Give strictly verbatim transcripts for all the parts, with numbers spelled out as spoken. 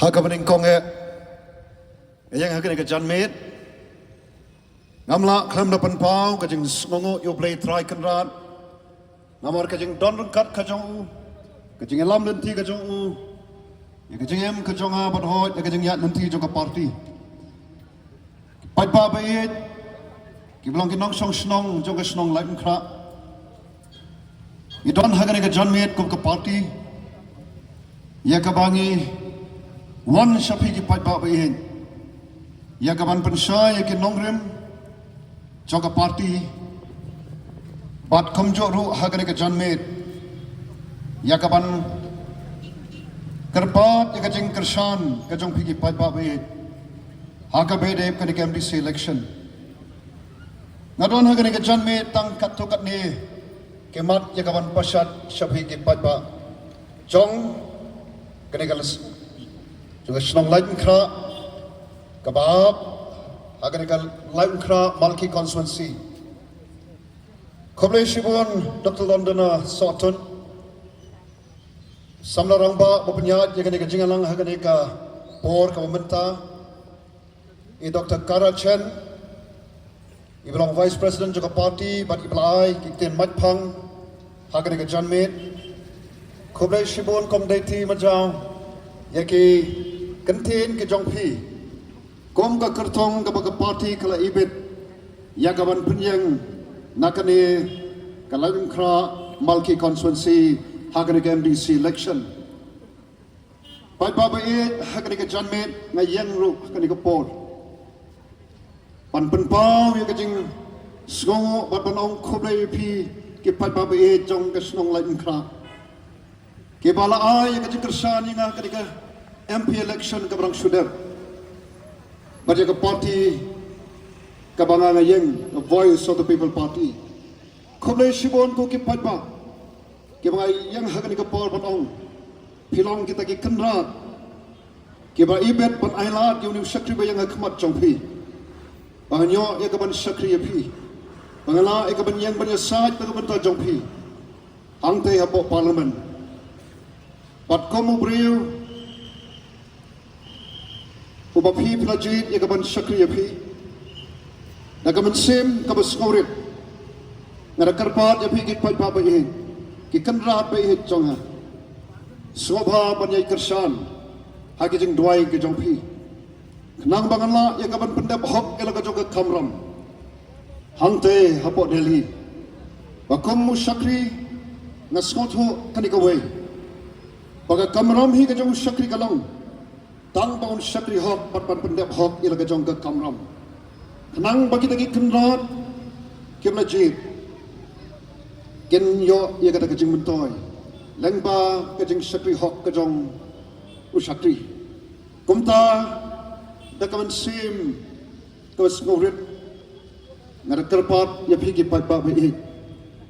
Ha kaba nyngkong eh, nga ïeng ha kane ka janmiet, ngam lah khlem da pynpaw ka jingsngewnguh ïa U Blei Trai Kynrad namar ka jingdon ryngkat ka jong u, ka jingïalam lynti ka jong u ïa ka jingim ka jong nga bad hooid ïa ka jingïaid lynti jong ka party. Paidbah ba ïeit, kiba long ki nongshong shnong jong ka shnong Laitumkhrah, ngi don ha kane ka janmiet kum ka party ïa kaba ngi wan sha phi ki paidbah ba ïeit ïa kaban pynshai ïa ki nongrim jong ka party, bad kumjuh ruh ha kane ka janmiet ïa kaban kyrpad ïa ka jingkyrshan ka jong phi ki paidbah ba ïeit ha kaba ïadei bad kane ka M D C election. Nga don ha kane ka janmiet tang katto katne ki mat ïa kaban pashat sha phi ki paidbah jong kane ka las-, jong ka shnong Laitumkhrah kaba hap ha kane ka Laitumkhrah Malki constituency. Khublei shibun Doctor Londona Sohtun, samla rangbah ba pynïaid ïa kane ka jingïalang ha kane ka por kaba mynta, i Doctor Kara Chen, iba long Vice President jong ka party bad iba la ai ki ktien matphang ha kane ka janmiet. Khublei shibun kum dei ti majaw ïa ki kyntien ki jong phi kum ka kyrtong kaba ka party ka la ibit ïa kaban pynïeng na kane ka Laitumkhrah Malki constituency ha kane ka M D C election. Paidbah ba ïeit, ha kane ka janmiet nga ïeng ruh ha kane ka por ban pynpaw ïa ka jingsngewnguh bad ban ong khublei ïa phi ki paidbah ba ïeit jong ka shnong Laitumkhrah kiba la ai ïa ka jingkyrshan ïa nga ha kane ka M P election kaba dang shu dep bad ïa ka party kaba nga nga ïeng, ka Voice of the People Party. Khublei shibun ko ki paidbah kiba nga ïeng ha kane ka por ban ong phi long kita ki kynrad kiba ibit ban ailad ïa une u shakri ba ïeng ha khmat jong phi, ba ngan ïoh ïa kaban shakri ïa phi, ba ngan lah ïa kaban ïeng ban ïasaid na ka bynta jong phi hangtei hapoh Parliament. Bad kum u briew uba phi phi la jied ïa kaban shakri ïa phi, na ka mynsiem kaba sngewrit nga da kyrpad ïa phi ki paidbah ba ïeit, ki kynrad ba ïeit jong nga, sngewbha ban ïai kyrshan ha ki jingduwai ki jong phi, khnang ba ngan lah ïa kaban pyndep hok ïa la ka jong ka kamram hangtei hapoh Delhi. Ba kum u shakri nga sngewthuh kane kawei, ba ka kamram hi ka jong u shakri ka long tang ba un shakri hok bad ban pyndep hok ïa la ka jong ka kamram, khnang ba kita ki kynrad kiba la jied kin ïoh ïa kata ka jingmyntoi lyngba ka jingshakri hok ka jong u shakri. Kumta, da ka mynsiem kaba sngewrit, nga da kyrpad ïa phi ki paidbah ba ïeit,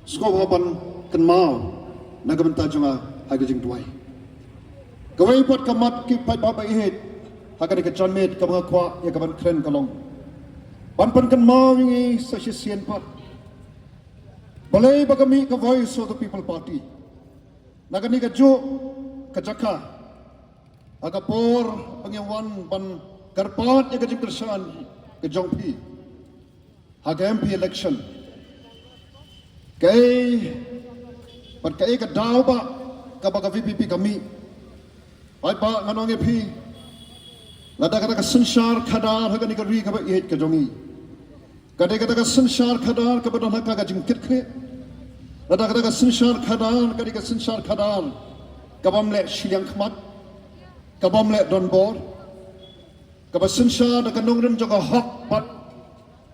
sngewbha ban kynmaw na ka bynta jong nga ha ka jingduwai. Kawei pat ka mat ki paidbah ba ïeit, ha kane ka janmiet kaba nga kwah ïa kaban kren ka long ban pynkynmaw ïa ngi sa shisien pat balei ba ka mih ka Voice of the People Party na kane kajuh ka jaka ha ka por ba ngi wan ban kyrpad ïa ka jingkyrshan ka jong phi ha ka M P election. Kaei, bad kaei ka daw ba kaba ka V P P ka mih? Paidbah, ngan ong ïa phi, lada kata ka synshar khadar ha kane ka ri kaba ïeit ka jong ngi ka dei kata ka synshar khadar kaba don ha ka jingkitkhlieh, lada kata ka synshar khadar ka dei ka synshar khadar kabym leh shiliang khmat, kabym leh donbor, kaba synshar da ka nongrim jong ka hok bad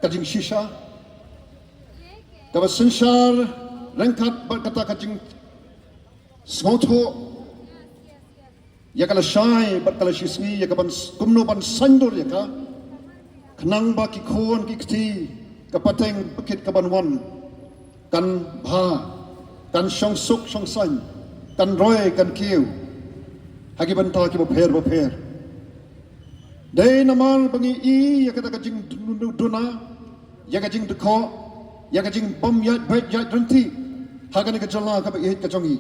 ka jingshisha, kaba synshar ryngkat bad kata ka jingsngewthuh ïa ka lashai bad ka lashisngi, ïa kaban s-, kumno ban saiñdur ïa ka, khnang ba ki khun ki kti ka pateng bakit kaban wan kan bha, kan shong suk shong saiñ, kan roi kan kiew ha ki bynta kiba pher bapher. Dei namar ba ngi i ïa kata ka jingduna, ïa ka jingdkoh, ïa ka jingbym ïaid beit ïaid ryntih ha kane ka jylla kaba ïeit ka jong ngi.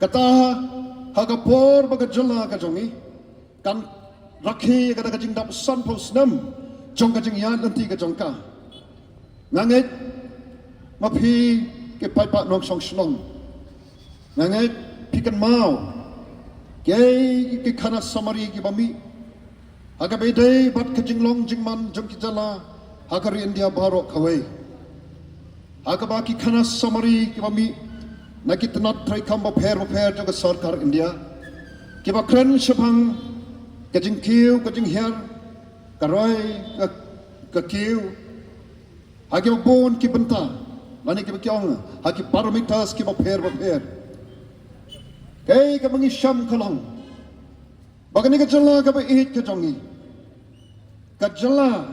Kata ha ka por ba ka jylla ka jong ngi Kan rakhe ïa kata ka jingdap sanphew snem jong ka jingïaid lynti ka jong ka. Nga ngeit ma phi ki paidbah nongshong shnong. Nga ngeit phi kynmaw kiei ki khana samari kiba mih ha kaba ïadei bad ka jinglong jingman jong ki jylla ha ka ri India baroh kawei. Ha kaba ki khana samari kiba mih na ki tnat treikam bapher bapher jong ka sorkar India kiba kren shaphang ka jingkiew ka jinghiar, ka roi ka, ka kiew ha kiba bun ki bynta, lane kiba ki ong ha ki parameters kiba pher bapher. Kaei kaba ngi shem ka long ba kane ka jylla kaba ïeit ka jong ngi, ka jylla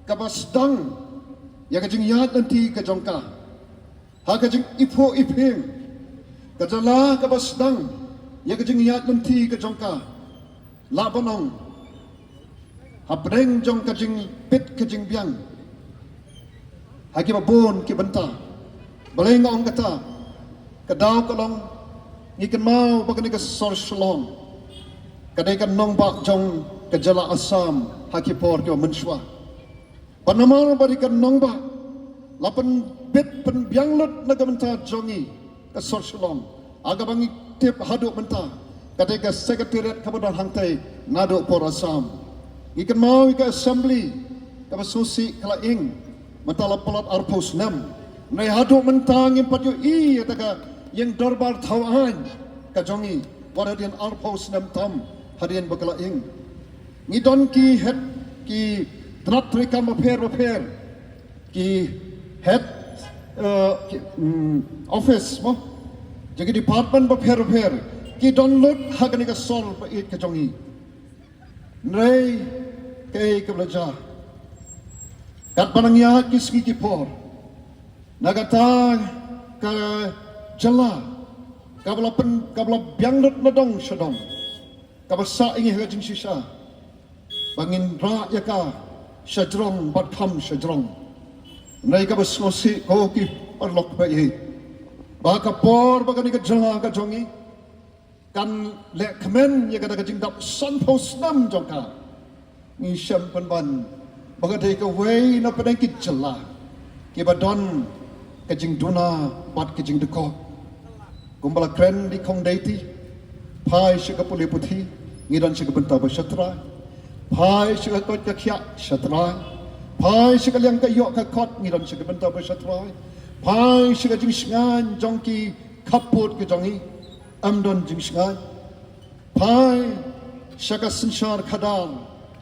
kaba sdang ïa ka jingïaid lynti ka jong ka ha ka jingiphuh iphieng, ka jylla kaba sdang ïa ka jingïaid lynti ka jong ka, lah ban ong hapdeng jong ka jingbit ka jingbiang ha kiba bun ki bynta. Balei nga ong kata? Ka daw ka long, ngi kynmaw ba kane ka sor Shillong ka dei ka nongbah jong ka jylla Assam ha ki por kiba mynshuwa. Bad namar ba dei ka nongbah, la pynbit pynbiang lut na ka bynta jong ngi ka sor Shillong, ha kaba ngi tip haduh mynta ka dei ka secretariat kaba don hangtei naduh por Assam. Ngi kynmaw ïa ka assembly kaba sngewsih ka la ing, mynta la palat arphew snem. Hynrei haduh mynta ngim pat ïohi ïa kata ka ïing dorbar thaw aiñ ka jong ngi, wat hadien arphew snem tam hadien ba ka la ing. Ngi don ki head, ki tnat treikam bapher bapher, ki head, eh, ki, mm, office mo, jong ki department bapher bapher ki don lut ha kane ka sor ba ïeit ka jong ngi. Hynrei kaei kaba la jia? Katba nang ïaid ki sngi ki por, na kata ka jylla kaba la pyn, kaba la biang lut na dong sha dong, kaba sah ïa ngi ha ka jingshisha ba ngin rah ïa ka sha jrong bad kham sha jrong. Hynrei kaba sngewsih ko ki paralok ba ïeit, ba ka por ba kane ka jylla ka jong ngi kan leh kmen ïa kata ka jingdap sanphew snem jong ka, ngi shem pynban ba ka dei kawei na pdeng ki jylla kiba don ka jingduna bad ka jingdkop. Kumba la kren da i Khong Deiti, phai sha ka pule puthi, ngi don sha ka bynta ba shatrai. Phai sha ka koit ka khiah, shatrai. Phai sha ka liang ka ïoh ka kot, ngi don sha ka bynta ba shatrai. Phai sha ka jingshngaiñ jong ki khappud ka jong ngi, ym don jingshngaiñ. Phai sha ka synshar khadar,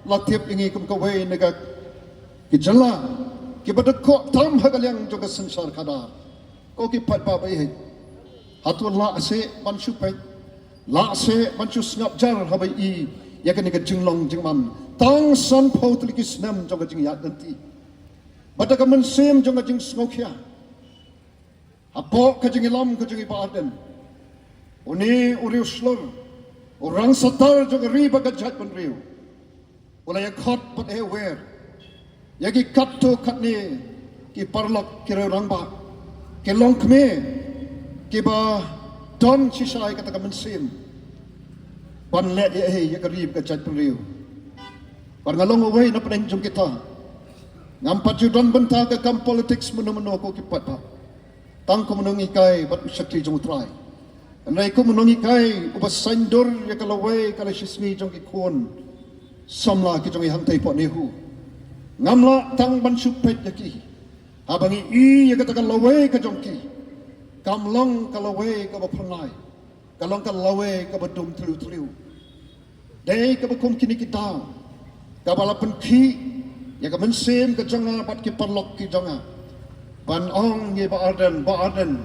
la tip ïa ngi kum kawei na ka ki jylla kiba dkop tam ha ka liang jong ka synshar khadar. Ko ki paidbah ba ïeit, hato lah seh ban shu peit, lah seh ban shu sngap jar haba i ïa kane ka jinglong jingman tang sanphew tylli ki snem jong ka jingïaid lynti bad da ka mynsiem jong ka jingsngewkhia? Hapoh ka jingïalam ka jong i Bah Ardent, une u riewshlur, u rangsatar jong ka ri bad ka jaitbynriew, u la ïakhot bad e wer ïa ki katto katne ki paralok, ki rangbah, ki longkmie kiba don shisha ïa kata ka mynsiem ban leh ïa, ïa ka ri bad ka jaitbynriew. Bad nga long uwei na pdeng jong kita. Ngam pat ju don bynta ka kam politics mynno mynno ko ki paidbah. Tang kum u nonghikai bad u shakri jong u Trai. Hynrei kum u nonghikai uba saiñdur ïa ka lawei ka la shisngi jong ki khun samla ki jong ngi hangtei hapoh NEHU, ngam lah tang ban shu peit ïa ki haba ngi i ïa kata ka lawei ka jong ki. Kam long ka lawei kaba phyrnai, ka long ka lawei kaba dum thliew thliew. Dei kaba kum kine ki daw kaba la pynkhih ïa ka mynsiem ka jong nga bad ki paralok ki jong nga ban ong ïa i Bah Ardent, Bah Ardent,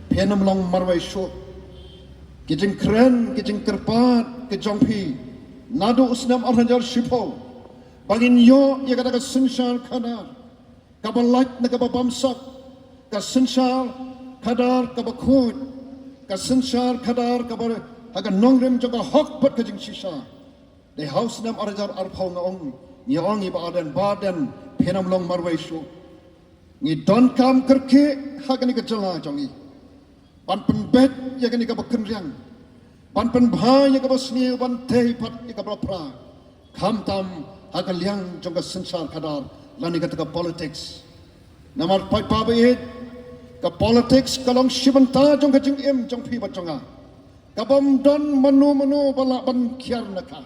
phin ym long marwei shuh. Ki jingkren, ki jingkyrpad ki jong phi naduh u snem ar hajar shiphew ba ngin ïoh ïa kata ka synshar khadar kaba lait na kaba bamsap, ka synshar khadar kaba khuid, ka synshar khadar kaba ha ka nongrim jong ka hok bad ka jingshisha. Dei ha u snem ar hajar arphew nga ong, ngi ong ïa i Bah Ardent, Bah Ardent, phin ym long marwei shuh. Ngi donkam kyrkieh ha kane ka jylla jong ngi ban pynbeit ïa kane kaba kynriang, Ban pynbha ïa kaba sniew, ban tei pat ïa kaba pra. Khamtam ha ka liang jong ka synshar khadar lane kata ka politics. Namar paidbah ba ïeit, ka politics ka long shi bynta jong ka jingim jong phi bad jong nga. Ka bym don mano mano ba lah ban kiar na ka.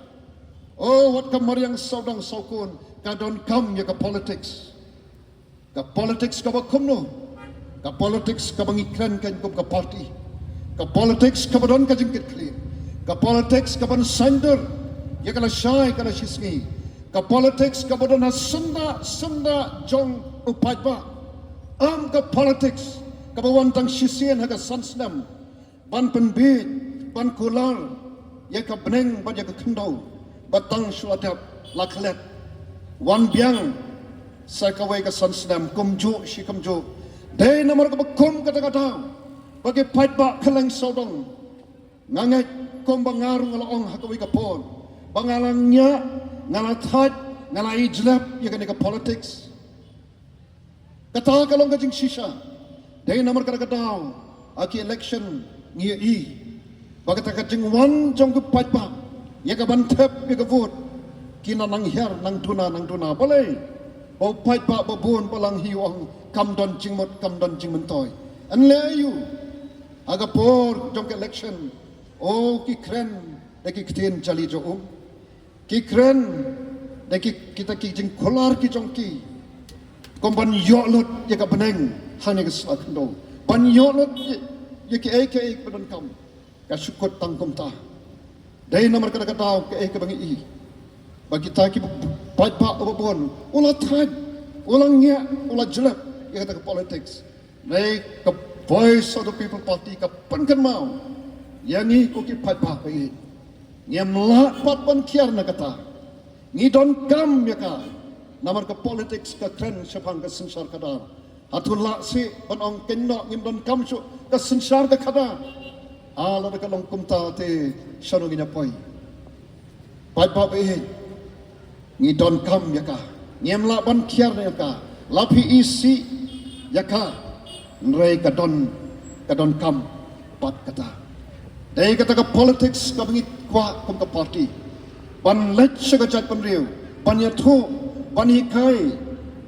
Oh, wat ka mariang sawdong sawkun ka donkam ïa ka politics. Ka politics kaba kumno? Ka politics kaba ngi kren kan kum ka party. Ka politics kaba don ka jingkitkhlieh. Ka politics kaban saiñdur ïa ka lashai ka lashisngi. Ka politics kaba don ha syndah syndah jong u paidbah. Ym ka politics kaba wan tang shisien ha ka san snem ban pynbiej, ban kular ïa ka bneng bad ïa ka khyndew, ba tang shu la dep la klet. Wan biang sa kawei ka san snem kumjuh shi kumjuh. Dei namar kaba kum kata ka daw ba ki paidbah kylleng sawdong, nga ngeit kumba nga ruh nga la ong ha kawei ka por, ba nga la ngiah, nga la thait, nga la ïeit jlep ïa kane ka politics. Kata ka long ka jingshisha. Dei namar kata ka daw ha ki election ngi ïohi ba kata ka jingwan jong ki paidbah ïa ka ban thep ïa ka vote, ki na nang hiar nang duna nang duna. Balei? Ba u paidbah ba bun ba lang hi u ong kam don jingmut, kam don jingmyntoi. Ynleh aïu? Ha ka por jong ka election, oh, ki kren da ki ktien jali jong um. Ki kren da ki, kita ki jingkular ki jong ki, kum ban ïoh lut ïa ka bneng hangne ka sla khyndew, ban ïoh lut ïa, ïa kiei kiei ba donkam. Ka shu kut tang kumta. Dei namar kata ka daw kaei kaba ngi i, ba kita ki paidbah uba bun u la thait, u la ngiah, u la jlep ïa kata ka politics. Hynrei ka Voice of the People Party ka pynkynmaw ïa ngi ko ki paidbah ba ïeit, ngim lah pat ban kiar na kata. Ngi donkam ïa ka. Namar ka politics ka kren shaphang ka synshar khadar. Hato lah sih ban ong kynnoh ngim donkam shuh ka synshar ka khadar? Ah, lada ka long kumta te shano ngin ïa poi? Paidbah ba ïeit, ngi donkam ïa ka. Ngim lah ban kiar ïa ka. La phi isih ïa ka, hynrei ka don, ka donkam pat kata. Dei kata ka politics kaba ngi kwah kum ka party, ban leit sha ka jaitbynriew, ban ïathuh, ban hikai,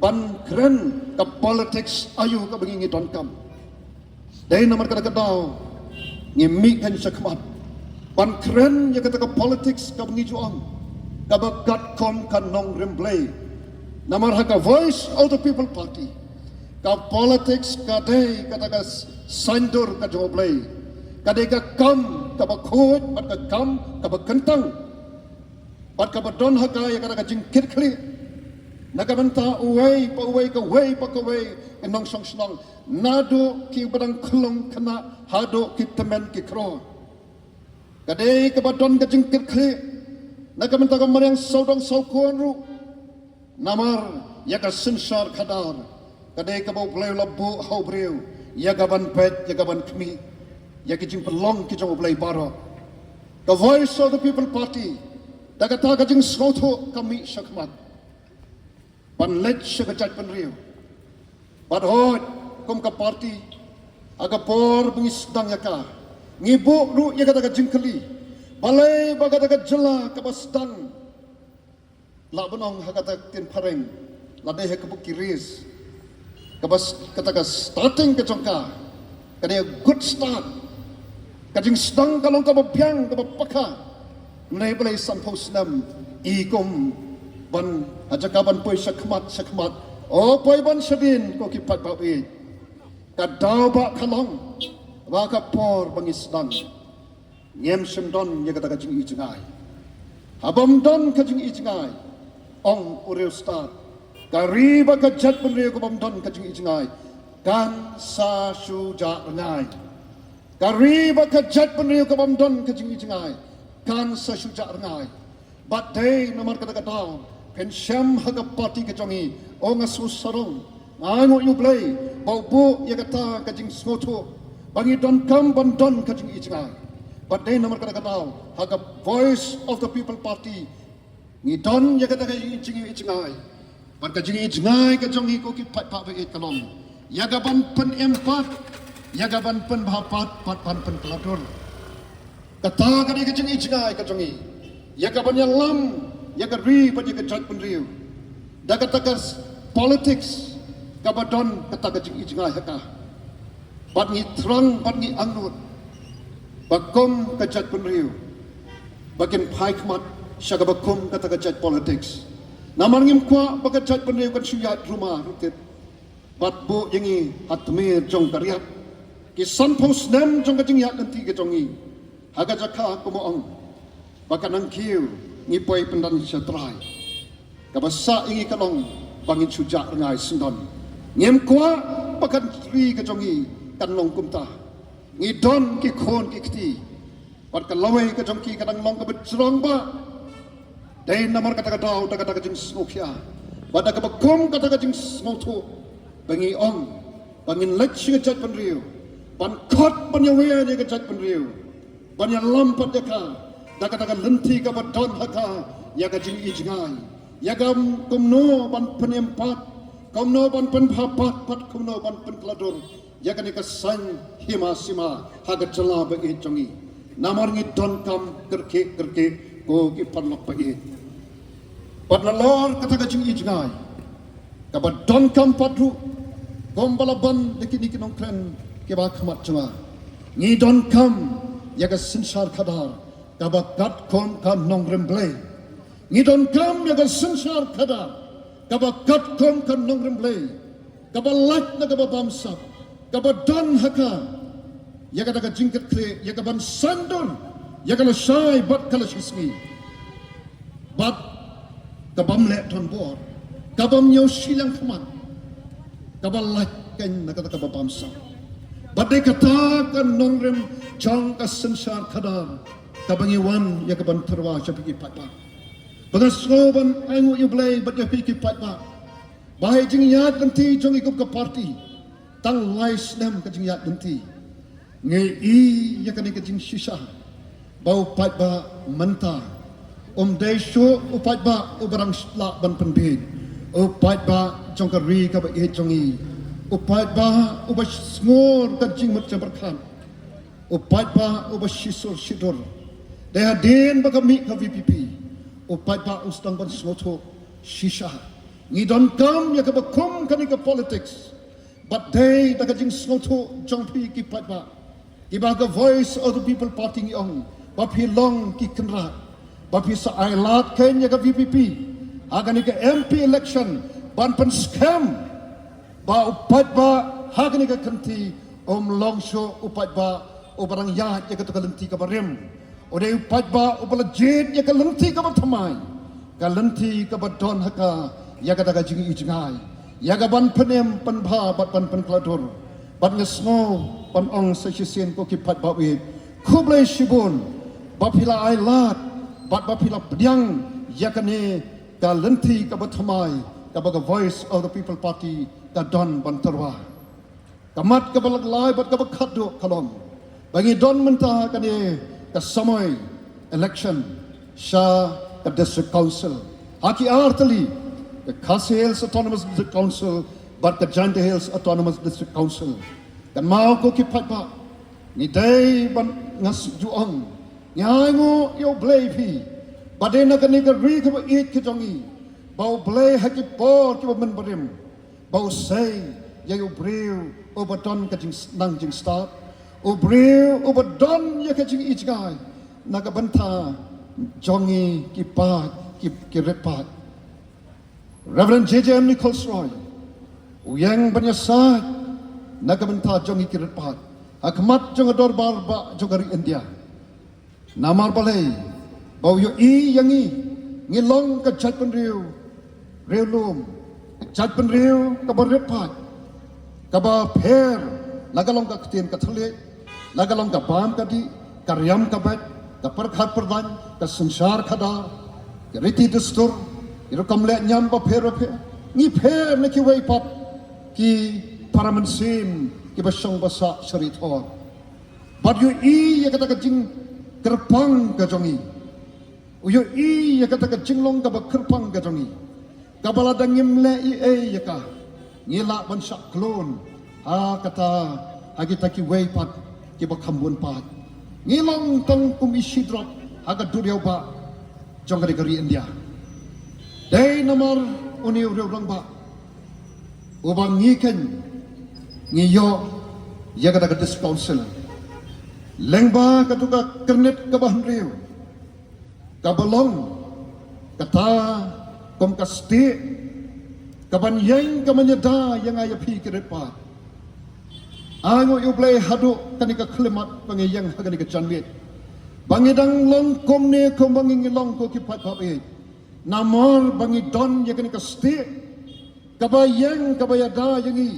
ban kren ka politics aïu kaba ngi, ngi donkam. Dei namar kata ka daw ngi mih kan shakhmat ban kren ïa kata ka politics kaba ngi ju ong kaba katkum ka nongrim Blei. Namar ha ka Voice of the People Party, ka politics ka dei kata ka saiñdur ka jong U Blei. Ka dei ka kam kaba khuid bad ka kam kaba kyntang, bad kaba don ha ka ïa kata ka jingkitkhlieh na ka bynta uwei pa uwei, kawei pa kawei ka nongshong shnong, naduh kiba dang khlung khynnah haduh ki tymmen ki kro. Ka dei kaba don ka jingkitkhlieh na ka bynta ka mariang sawdong sawkun ruh. Namar ïa ka synshar khadar ka dei kaba U Blei u la buh ha u briew ïa ka ban peit, ïa ka ban khmih ïa ki jingpynlong ki jong U Blei baroh. Ka Voice of the People Party da kata ka jingsngewthuh ka mih shakhmat ban leit sha ka jaitbynriew. Bad hooid, kum ka party, ha ka por ba ngi sdang ïa ka, ngi buh ruh ïa kata ka jingkylli, balei ba kata ka jylla kaba sdang, lah ban ong ha kata ka ktien phareng, la dei ha ka bok ki race, kaba s-, kata ka starting ka jong ka, ka dei good start. Ka jingsdang ka long kaba biang, kaba paka. Hynrei balei sanphew snem i kum ban, ha jaka ban poi shakhmat shakhmat, oh, poi ban shadien, ko ki paidbah ba ïeit, ka daw ba ka long ba ha ka por ba ngi sdang ngim shym don ïa kata ka jingi jngai. Haba ym don ka jingi jngai, ong u riewstad, ka ri bad ka jaitbynriew kaba ym don ka jingi jngai kan sa shu jah rngai. Ka ri bad ka jaitbynriew kaba ym don ka jingi jngai kan sa shu jah rngai. Bad dei namar kata ka daw phin shem ha ka party ka jong ngi, oh, nga sngewsarong, nga ainguh ïa U Blei ba u buh ïa kata ka jingsngewthuh ba ngi donkam ban don ka jingi jngai. Bad dei namar kata ka daw ha ka Voice of the People Party ngi don ïa kata ka jingi jngai. Bad ka jingi jngai ka jong ngi, ko ki paidbah ba ïeit, ka long ïa ka ban pynim pat, ïa ka ban pynbha pat, bad ban pynkylla dur. Kata ka dei ka jingijngai ka jong ngi ïa ka ban ïalam ïa ka ri bad ïa ka jaitbynriew da kata ka politics kaba don kata ka jingijngai ha ka. Bad ngi thrang bad ngi angnud ba kum ka jaitbynriew ba kin phai khmat sha kaba kum kata ka jait politics. Namar ngim kwah ba ka jaitbynriew kan shu ïaid ruma rutit bad buh ïa ngi ha tmier jong ka riat. Ki sanphew snem jong ka jingïaid lynti ka jong ngi ha ka jaka kumba ong ba ka nangkiew ngi poi pynban sha trai. Kaba sah ïa ngi ka long ba ngin shu jah rngai syndon. Ngim kwah ba ka ri ka jong ngi kan long kumta. Ngi don ki khun ki kti bad ka lawei ka jong ki ka dang long kaba jrong ba dei namar kata ka daw da kata ka jingsngewkhia bad da kaba kum kata ka jingsngewthuh ba ngi ong ba ngin leit sha ka jaitbynriew ban khot ban ïawer ïa ka jaitbynriew ban ïalam pat ïa ka da kata ka lynti kaba don ha ka ïa ka jingijngai ïa ka kumno ban pynim pat kumno ban pynbha pat bad kumno ban pynkhladur ïa kane ka saiñ hima sima ha ka jylla ba ïeit jong ngi. Namar ngi donkam kyrkieh kyrkieh ko ki paralok ba ïeit. Bad nalor kata ka jingijngai kaba donkam pat ruh kumba la ban da kine ki nongkren kiba khmat jong nga. Ngi donkam ïa ka synshar khadar kaba katkum ka nongrim Blei. Ngi donkam ïa ka synshar khadar kaba katkum ka nongrim Blei. Kaba lait na kaba bamsap kaba don ha ka ïa kata ka jingkyrkhu ïa ka ban saiñdur ïa ka lashai bad ka lashisngi bad ka bym leh donbor ka bym ïoh shiliang khmat kaba lait kan na kata kaba bamsap. Bad dei kata ka nongrim jong ka synshar khadar kaba ngi wan ïa ka ban tyrwa sha phi ki paidbah. Ba nga sngew ban ainguh ïa U Blei bad ïa phi ki paidbah ba ha jingïaid lynti jong ngi kum ka party tang lai snem ka jingïaid lynti ngi i ïa kane ka jingshisha ba u paidbah mynta um dei shuh u paidbah uba dang shlak ban pynbeit u paidbah jong ka ri kaba ïeit jong ngi u paidbah uba sngur ka jingmut jingpyrkhat u paidbah uba shisur shidur. Dei hadien ba ka mih ka VPP u paidbah u sdang ban sngewthuh shisha. Ngi donkam ïa kaba kum kane ka politics bad dei da ka jingsngewthuh jong phi ki paidbah kiba ka Voice of the People Party ngi ong ba phi long ki kynrad ba phi sa ailad kein ïa ka VPP ha kane ka MP election ban pynskhem ba u paidbah ha kane ka kynti um long shuh u paidbah uba dang ïaid ïa kata ka lynti kaba rim. U dei u paidbah uba la jied ïa ka lynti kaba thymmai ka lynti kaba don ha ka ïa kata ka jingijngai ïa ka ban pynim pynbha bad ban pynkhladur. Bad nga sngew ban ong sa shisien ko ki paidbah ïeit khublei shibun ba phi la ailad bad ba phi la pdiang ïa kane ka lynti kaba thymmai kaba ka Voice of the People Party ka don ban tyrwa. Ka mat kaba lailai bad kaba khatduh ka long ba ngi don mynta kane ka samoi election sha ka District Council ha ki artylli ka Khasi Hills Autonomous District Council bad ka Jaintia Hills Autonomous District Council. Kan mau ko ki paidbah ngi dei ban nga ju ong ngi ainguh ïa U Blei phi ba dei na kane ka ri kaba ïeit ka jong ngi ba U Blei ha ki por kiba mynbarim ba u sei ïa u briew uba don ka jingsnang jingstad u briew uba don ïa ka jingijngai na ka bynta jong ngi ki paid ki, ki rit paid. Reverend J J M Nichols Roy u ïeng ban ïasaid na ka bynta jong ngi ki rit paid ha khmat jong ka dorbar ba jong ka ri India. Namar balei ba u ïohi ïa ngi ngi long ka jaitbynriew riewlum ka jaitbynriew kaba rit paid kaba pher la ka long ka ktien ka thylliej la ka long ka bam ka dih ka riam ka beit ka pyrkhat pyrdaiñ ka synshar khadar ka riti dustur ki rukom leh niam ba pher ba pher ngi pher na kiwei pat ki para mynsiem kiba shong ba sah sha ri thor. Bad u ïohi ïa kata ka jingkyrpang ka jong ngi. U ïohi ïa kata ka jinglong kaba kyrpang ka jong ngi. Kaba lada ngim leh ei ei ïa ka ngi lah ban shah khlun ha kata ha kita kiwei pat kiba kham bun paid. Ngi long tang kum i shi drop ha ka duriaw ba jong ka ri India. Dei namar une u riew rangbah uba ngi khein ngi ïoh ïa kata ka District Council. Lyngba katu ka kyrnit kaba hynriew kaba long kata kum ka stieh kaban ïeng kaban ïada ïa nga ïa phi ki rit paid. Ai nguh ïa U Blei haduh kane ka khyllipmat ba ngi ïeng ha kane ka janmiet ba ngi dang long kumne kumba ngi ngi long ko ki paid ba baieit. Namar ba ngi don ïa kane ka stieh kaba ïeng kaba ïada ïa ngi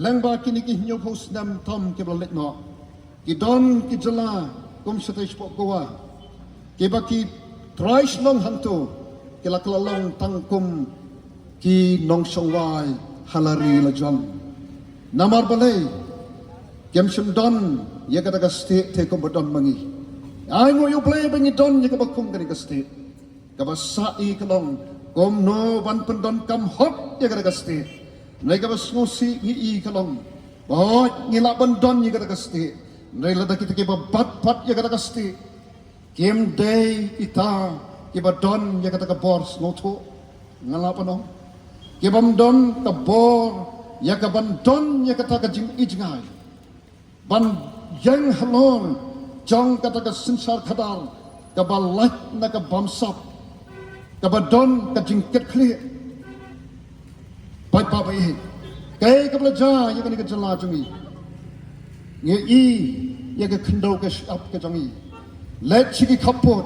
lyngba kine ki hynñiewphew snem tam kiba la leit noh. Ki don ki jylla kum shatei shapoh Goa kiba ki trai shnong hangto ki la kylla long tang kum ki nongshong wai ha la ri la jong. Namar balei? Kim shym don ïa kata ka stieh te kumba don ma ngi. Ai nguh ïa U Blei ba ngi don ïa kaba kum kane ka stieh. Kaba sah i ka long kumno ban pyndonkam hok ïa kata ka stieh. Nai kaba sngewsih ngi i ka long ba hooid ngi lah ban don ïa kata ka stieh. Nai lada kita kiba bat pat ïa kata ka stieh kim dei kita kiba don ïa kata ka bor sngewthuh, nga lah ban ong, kibym don ka bor ïa kaban don ïa kata ka jingijngai ban ïeng halor jong kata ka synshar khadar kaba lait na ka bamsap kaba don ka jingkitkhlieh. Paidbah baieit, kaei kaba la jia ïa kane ka jylla jong ngi? Ngi i ïa ka khyndew ka shyiap ka jong ngi. Leit sha ki khappud,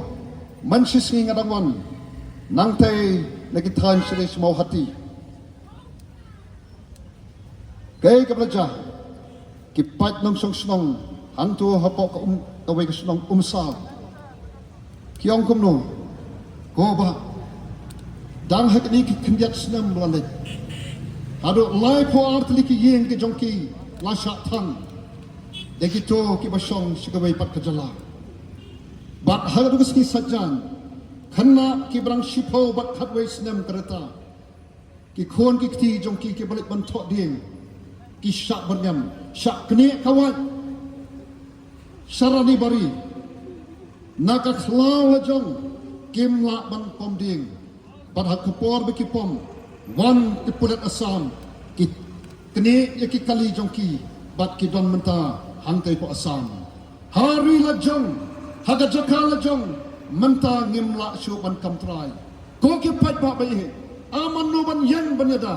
man shi sngi nga dang wan nangtei na ki thaiñ sha Mawhati. Kaei kaba la jia? Ki paid nongshong shnong hangto hapoh ka um, kawei ka shnong Umsaw, ki ong kumno? Ko bah, dang ha kine ki khyndiat snem ba la leit, haduh laiphew ar tylli ki ïing ki jong ki la shah thang da kito kiba shong sha kawei pat ka jylla. Bad ha katu ka sngi Saitjaiñ, khynnah kiba dang shiphew bad khatwei snem ka rta, ki khun ki kti jong ki kiba leit ban thoh dieng, ki shah byrngem, shah knieh kawait sha Ranibari. Na ka khlaw la jong kim lah ban pom dieng. Bad ha ka por ba ki pom, wan ki pulit Assam, ki knieh ïa ki kali jong ki, bad ki don mynta hangtei hapoh Assam. Ha ri la jong, ha ka jaka la jong, mynta ngim lah shuh ban kam trai. Ko ki paidbah baieit, a mano ban ïeng ban ïada?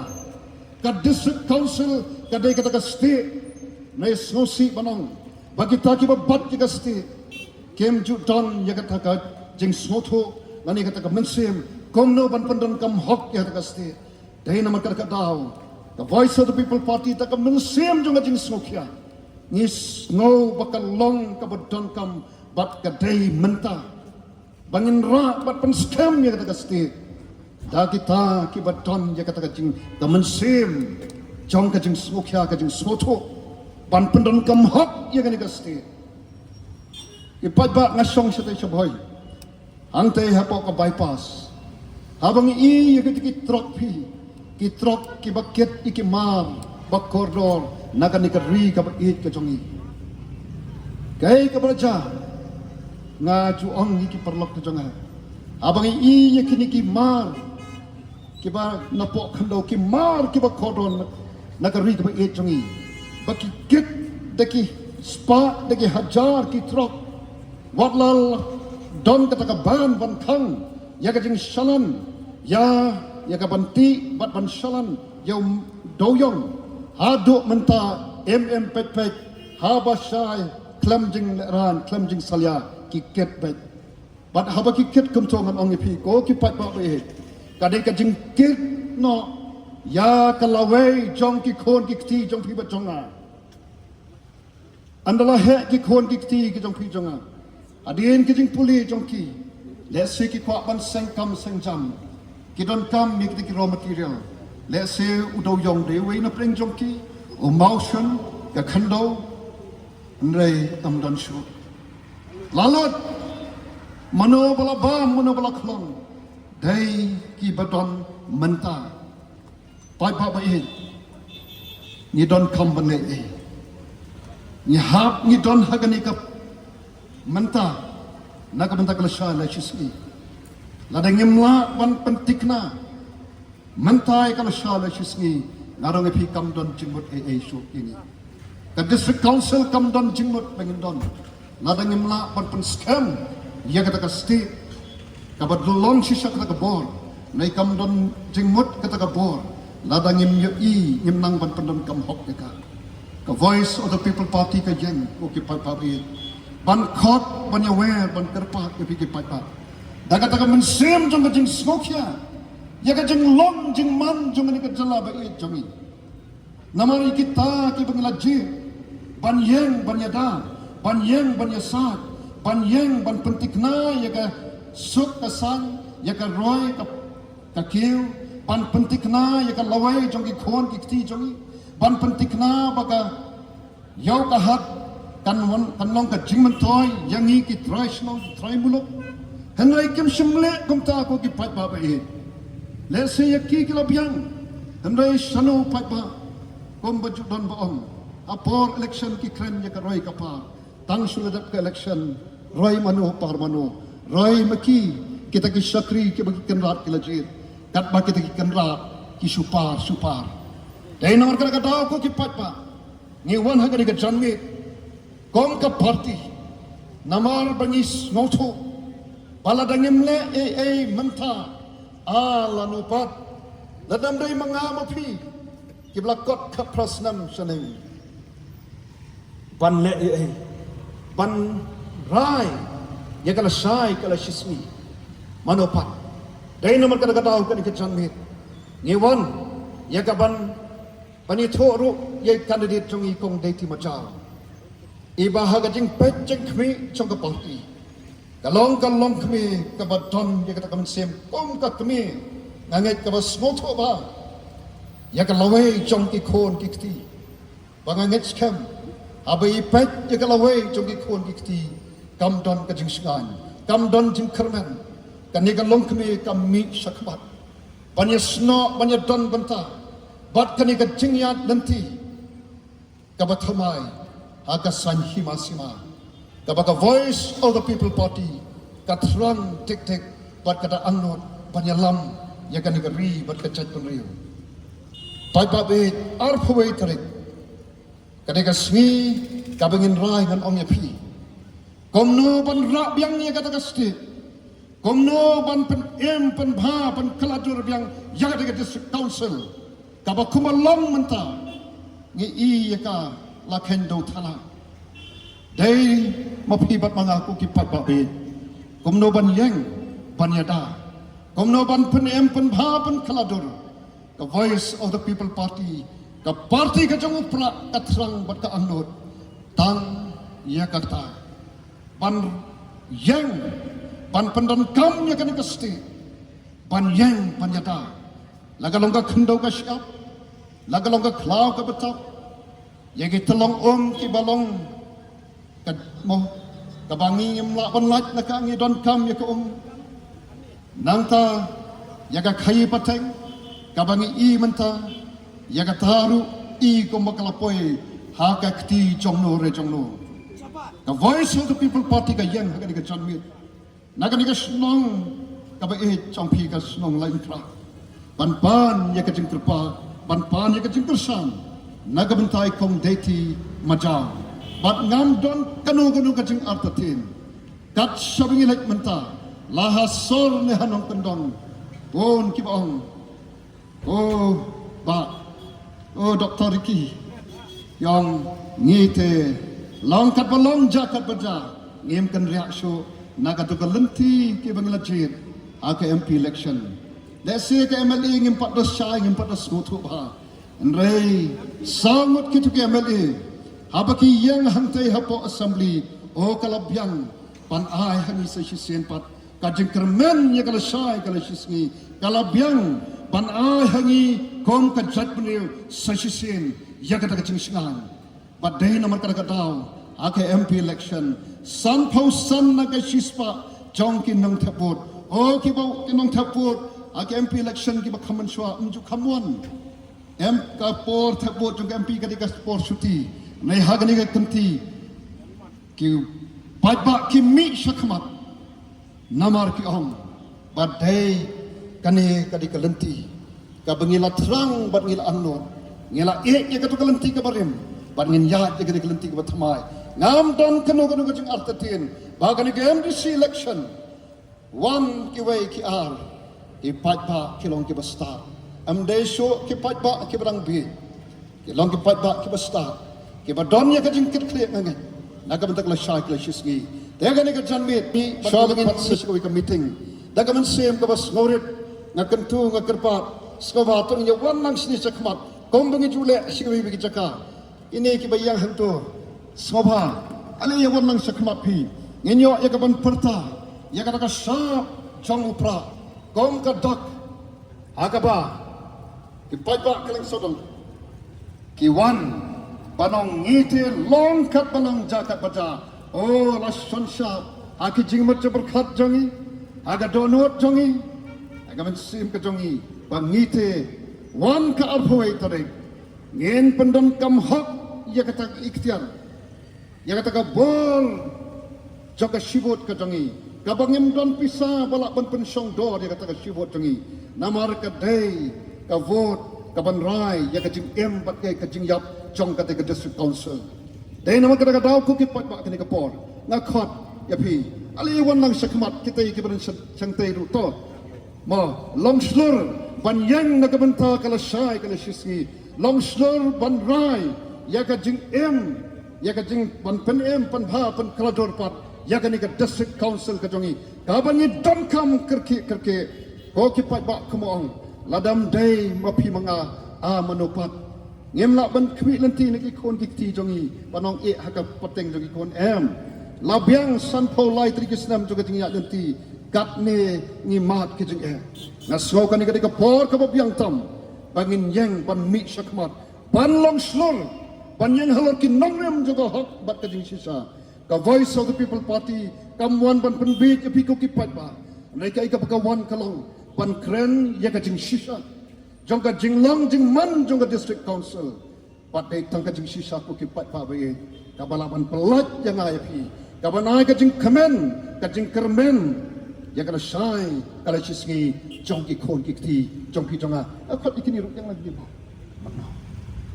Ka District Council ka dei kata ka stieh. Nai sngewsih ban ong ba kita kiba bat ïa ka stieh kim ju don ïa kata ka jingsngewthuh lane kata ka mynsiem kumno ban pyndonkam hok ïa kata ka stieh. Dei namar kata ka daw ka Voice of the People Party, ta ka mynsiem jong ka jingsngewkhia, ngi sngew ba ka long kaba donkam bad ka dei mynta ba ngin rah bad pynskhem ïa kata ka stieh da kita kiba don ïa kata ka jing, ka mynsiem jong ka jingsngewkhia, ka jingsngewthuh ban pyndonkam hok ïa kane ka stieh. Ki paidbah, nga shong shatei sha Bhoi, hangtei hapoh ka bypass. Haba ngi i ïa kita ki trok phi, ki trok kiba kit ïa ki mar ba kordor na kane ka ri kaba ïeit ka jong ngi. Kaei kaba la jia? Nga ju ong ïa ki paralok ka jong nga, haba ngi i ïa kine ki mar kiba napoh khyndew, ki mar kiba kordor na, na ka ri kaba ïeit jong ngi, ba ki kit da ki spah, da ki hajar ki trok, wat la don kata ka ban ban khang ïa ka jingshalan, ïa, ïa ka ban tih bad ban shalan ïa u dewïong haduh mynta. Em em peit peit, haba shai khlem jinglehrain, khlem jingsalia, ki kit beit. Bad haba ki kit kumto, ngan ong ïa phi ko ki paidbah baieit, ka dei ka jingkit noh ïa ka lawei jong ki khun ki kti jong phi bad jong nga. Ynda la heh ki khun ki kti ki jong phi jong nga, hadien ki jingpule jong ki, lehse ki kwah ban seng kam seng jam, ki donkam ïa kita ki raw material. Lehse u dewïong dei uwei na pdeng jong ki, u mawshun, ka khyndew, hynrei ym don shuh. La lut, mano ba la bam, mano ba la khlong, dei kiba don mynta. Paidbah baieit, ngi donkam ban leh ei? Ngi hap, ngi don ha kane ka Mynta, na ka bynta ka lashai lashisngi, lada ngim lah ban pynthikna mynta ïa ka lashai lashisngi, nga ong ïa phi kam don jingmut ei ei shuh ïa ngi. Ka District Council kam don jingmut ba ngin don lada ngim lah ban pynskhem ïa kata ka state kaba long shisha kata ka bor. Nai kam don jingmut kata ka bor lada ngim ïohi, ngim nang ban pyndonkam hok ïa ka. Ka Voice of the People Party ka ïeng, ko ki paidbah, ban khot, ban ïawer, ban kyrpad ïa phi ki paidbah da kata ka mynsiem jong ka jingsngewkhia ïa ka jinglong jingman jong kane ka jylla ba ïeit jong ngi. Namar ïa kita kiba ngi la jied ban ïeng ban ïada, ban ïeng ban ïasaid, ban ïeng ban pynthikna ïa ka suk ka saiñ, ïa ka roi ka, ka kiew, ban pynthikna ïa ka lawei jong ki khun ki kti jong ngi, ban pynthikna ba ka ïew ka hat kan wan, kan long ka jingmyntoi ïa ngi ki trai shnong ki trai muluk. Hynrei kim shym leh kumta, ko ki paidbah ba ïeit. Lehse ïa ki ki la biang, hynrei shano paidbah, kumba ju don ba ong, ha por election ki kren ïa ka roi ka par. Tang shu la dep ka election, roi mano par mano, roi ma ki, kita ki shakri kiba ki kynrad ki la jied, katba kita ki kynrad ki shu par shu par. Dei namar kata ka daw, ko ki paidbah, ngi wan ha kane ka janmiet kum ka party namar ba ngi sngewthuh ba lada ngim leh ei ei mynta, a lano pat, lada ym dei ma nga ma phi kiba la kot khatphra snem shaneng ban leh ei ei, ban rai ïa ka lashai ka lashisngi, mano pat. Dei namar kata ka daw, kane ka janmiet ngi wan ïa ka ban, ban ïathuh ruh ïa i candidate jong ngi, Kong Deithi Majaw, iba ha ka jingpeit jingkhmih jong ka party, ka long ka longkmie kaba don ïa kata ka mynsiem kum ka kmie, nga ngeit, kaba sngewthuh bha ïa ka lawei jong ki khun ki kti. Ba nga ngeit skhem, haba i peit ïa ka lawei jong ki khun ki kti, kam don ka jingshngaiñ, kam don jingkyrmen. Kane ka longkmie ka mih shakhmat ban ïasnoh, ban ïadon bynta bad kane ka jingïaid lynti kaba thymmai ha ka saiñ hima sima, kaba ka Voice of the People Party ka thrang tik tik bad ka da angnud ban ïalam ïa kane ka ri bad ka jaitbynriew. Paidbah ba ïeit, arphew wei tarik, kane ka sngi kaba ngin rai, ngan ong ïa phi kumno ban rah biang ïa kata ka state, kumno ban pynim pynbha, ban kylla dur biang ïa kata ka District Council kaba kumba long mynta ngi i ïa ka la kheiñ dewthala. Dei ma phi bad ma nga, ko ki paidbah ba ïeit, kumno ban ïeng ban ïada, kumno ban pynim pynbha, ban kylla dur. Ka Voice of the People Party, ka party ka jong u Prah, ka thrang bad ka angnud tang ïa kata, ban ïeng ban pyndonkam ïa kane ka state, ban ïeng ban ïada, la ka long ka khyndew ka shyiap, la ka long ka khlaw ka btap, ïa ki tyllong um kiba long ka mo, kaba ngim lah ban lait na ka, ngi donkam ïa ka um. Nangta ïa ka khaïi pateng kaba ngi i mynta, ïa kata ruh i kumba ka la poi ha ka kti jongno re jongno. Ka Voice of the People Party ka ïeng ha kane ka janmiet na kane ka shnong kaba ïeit jong phi, ka shnong Laitumkhrah, ban pan ïa ka jingkyrpad, ban pan ïa ka jingkyrshan na ka bynta i Kong Deithi Majaw. Bad ngam don kano kano ka jingartatien. Kat shaba ngi leit mynta, la ha sor ne ha nongkyndong, bun kiba ong, o bah, o Doctor Ricky, ïa ngi te, long katba long, jia katba jia, ngim kynriah shuh na kato ka lynti kaba ngi la jied ha ka M P election. Lehse ka M L A ngim pat da shai, ngim pat da sngewthuh bha. Hynrei saw ngut kito ki M L A, haba ki ïeng hangtei hapoh Assembly, o ka la biang ban ai ha ngi sa shisien pat ka jingkyrmen ïa ka lashai ka lashisngi, ka la biang ban ai ha ngi kum ka jaitbynriew sa shisien ïa kata ka jingshngaiñ. Bad dei namar kata ka daw, ha ka M P election, sanphew san na ka shispah jong ki nongthep vote, o kiba, ki nongthep vote ha ka M P election kiba kham mynshuwa, ym ju kham wan. Em, ka por thep vote jong ka M P ka dei ka por shuti. Nai ha kane ka kynti ki paidbah ki mih shakhmat. Namar ki ong ba dei kane ka dei ka lynti kaba ngi la thrang bad ngi la angnud, ngi la ïeit ïa kato ka lynti kaba rim bad ngin ïaid ïa kane ka lynti kaba thymmai. Ngam don kano kano ka jingartatien ba kane ka M D C election, wan kiwei ki ar, ki paidbah ki long kiba stad. Ym dei shuh ki paidbah kiba dang bieit. Ki long ki paidbah kiba stad, kiba don ïa ka jingkitkhlieh, nga ngeit, na ka bynta ka lashai ka lashisngi. Te kane ka janmiet, shuwa ba ngin pat sdang sha kawei ka meeting, da ka mynsiem kaba sngewrit, nga kyntu, nga kyrpad, sngewbha to ngin ïa wan lang shane shakhmat kumba ngi ju leh sha kiwei kiwei ki jaka. Kine kiba ïeng hangto, sngewbha, ale ïa wan lang shakhmat phi. Ngin ïoh ïa ka ban pyrta ïa kata ka shap jong u Prah kum ka dak ha kaba ki paidbah kylleng sawdong ki wan ban ong, ngi te long katba long, jia katba jia. Oh, la shon shap ha ki jingmut jingpyrkhat jong ngi, ha ka dohnud jong ngi, ha ka mynsiem ka jong ngi, ba ngi te wan ka arphew wei tarik ngin pyndonkam hok ïa kata ka iktiar, ïa kata ka bor jong ka shi vote ka jong ngi, kaba ngim don pisa ba lah ban pynshong dor ïa kata ka shi vote jong ngi. Namar ka dei ka vote kaban rai ïa ka jingim bad ka jingïap jong kata ka District Council. Dei namar kata ka daw, ko ki paidbah, kane ka por nga khot ïa phi, ale ïa wan lang shakhmat, kita kiba dang shang, shang tei ruh to. Mo, long shlur ban ïeng na ka bynta ka lashai ka lashisngi. Long shlur ban rai ïa ka jingim, ïa ka jing, ban pynim, pynbha, pynkylla dur pat ïa kane ka District Council ka jong ngi, kaba ngi donkam kyrkieh kyrkieh. Ko ki paidbah, kumba ong, lada ym dei ma phi ma nga, a mano pat? Ngim lah ban khmih lynti na ki khun ki kti jong ngi ban ong, eh, ha ka pateng jong ki khun, em. La biang sanphew lai tylli ki snem jong ka jingïaid lynti, katne ngi mad ka jingeh. Nga sngew kane ka dei ka por kaba biang tam ba ngin ïeng ban mih shakhmat, ban long shlur, ban ïeng halor ki nongrim jong ka hok bad ka jingshisha. Ka Voice of the People Party kam wan ban pynbiej ïa phi, ko ki paidbah. Hynrei kaei kaba ka wan ka long ban kren ïa ka jingshisha jong ka jinglong jingman jong ka District Council. Bad dei tang ka jingshisha, ko ki paidbah ba ïeit, kaba lah ban pyllait ïa nga ïa phi, kaban ai ka jingkmen, ka jingkyrmen ïa ka lashai ka lashisngi jong ki khun ki kti jong phi jong nga. Nga khot ïa kine ruh, ïeng lang kine ba.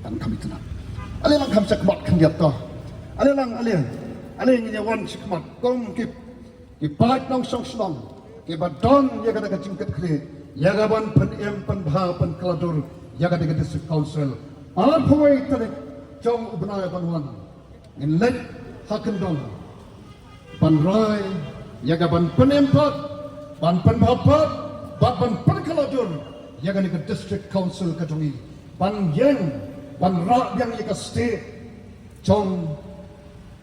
Kan kham itynnad. Ale lang kham shakhmat khyndiat to. Ale lang, ale. Ale ngin ïa wan shakhmat kum ki ki paid nongshong shnong kiba don ïa kata ka jingkitkhlieh ïa ka ban pynim, pynbha, pynkylla dur ïa kata ka District Council. Arphew wei tarik jong u bnai ban wan, ngin leit ha kyndong ban rai ïa ka ban pynim pat, ban pynbha pat, bad ban pynkylla dur ïa kane ka District Council ka jong ngi, ban ïeng ban rah biang ïa ka state jong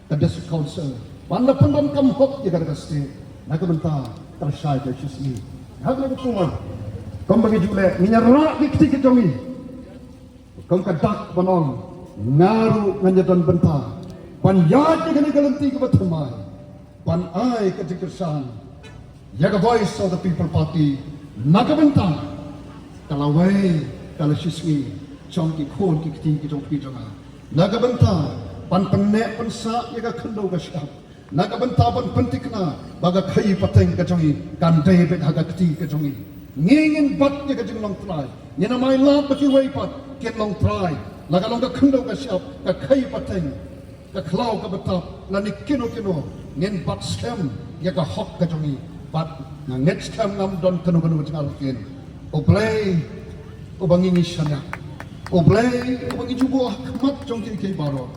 ka District Council, ban da pyndonkam hok ïa kata ka state na ka bynta ka lashai ka lashisngi. Ha kane ka por, kumba ngi ju leh, ngin ïa rah ki kti ki jong ngi kum ka dak ban ong, nga ruh ngan ïa don bynta ban ïaid ïa kane ka lynti kaba thymmai, ban ai ka jingkyrshan ïa ka Voice of the People Party na ka bynta ka lawei ka lashisngi jong ki khun ki kti ki jong phi jong nga, na ka bynta ban pynneh pynsah ïa ka khyndew ka shyiap, na ka bynta ban pynthikna ba ka khaïi pateng ka jong ngi kan dei beit ha ka kti ka jong ngi. Ngi ngin bat ïa ka jinglong trai, ngin ym ailad ba kiwei pat kin long trai, la ka long ka khyndew ka shyiap, ka khaïi pateng, ka khlaw kaba tap, lane kino kino, ngin bat skhem ïa ka hok ka jong ngi. Bad nga ngeit skhem ngam don kano kano ka jingartatien. U Blei uba ngi ngi shaniah, U Blei uba ngi ju buh ha khmat jong kiei kiei baroh,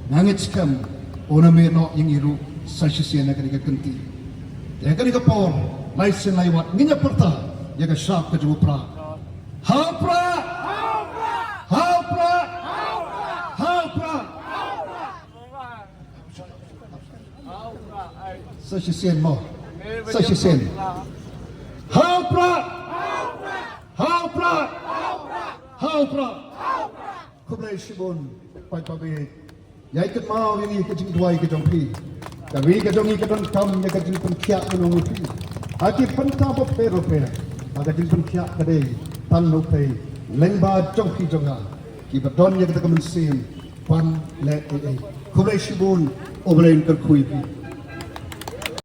nga ngeit skhem un ym ïehnoh ïa ngi ruh sa shisien ha kane ka kynti. Ïa kane ka por, lai sien lai wat, ngin ïa pyrta ïa ka shap ka jong u Prah. Ha u Prah! Ha u Prah! Ha u Prah! Sa shisien mo. Sa shisien. Ha u Prah! Ha u Prah! Ha u Prah! Khublei shibun, paidbah ba ïeit. Ïa kynmaw ïa ngi ka jingduwai ka jong phi. Ka ri ka jong ngi ka donkam ïa ka jingpynkhiah ka nong phi. Ha ki bynta bapher bapher. Ha ka jingpynkhiah ka dei tang na u pei lyngba jong phi jong nga, kiba don ïa kata ka mynsiem ban leh ei ei. Khublei shibun, U Blei un kyrkhu ïa phi.